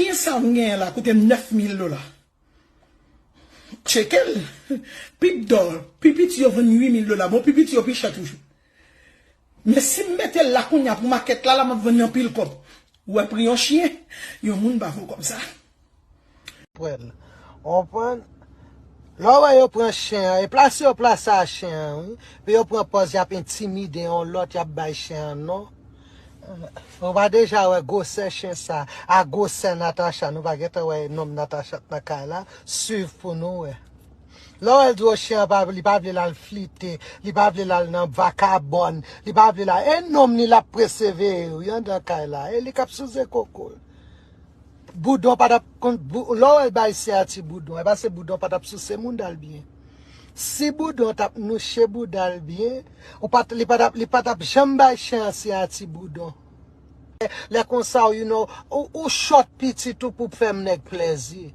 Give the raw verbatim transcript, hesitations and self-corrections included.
Chen sa m genyen la koute m nèf mil dola. Tcheke l. Pit dò, pi piti yo vann uit mil dola. Bon, pi piti yo pi chè toujou. Men si m mete l la kounye a pou makèt la, la m ap vann li anpil kòb. Ou wè pri yon chen, yon moun pa vo kòb sa. Pran l. Ou konprann? Lè w wè yo pran chen an, e plase yo plase a chen an, wi. Epi yo pran pòz y ap entimide yon lòt, y ap bay chen an non. Ou pa deja wè gwosè chen sa, a gwosè Natacha, nou pa gentan wè nonm Natacha t nan kay la, swiv pou nou wè. Lè w wè l di w chen an pa, li pa vle l al flite, li pa vle l al nan vakabòn, li pa vle l al, e nonm li l ap presevere wi anndan kay la, e li k ap souze koko l. Boudon pa t ap konn, bou, lè w wè l bay siyati Boudon, e paske Boudon pa t ap souse mounda l byen. Si Boudon t ap nouche bouda l byen, ou pa t, li pa t ap, li pa t ap janm bay chen an siyati Boudon. Lè konsa, you know, ou, ou chòt pitit ou pou fè m nèg plèzi.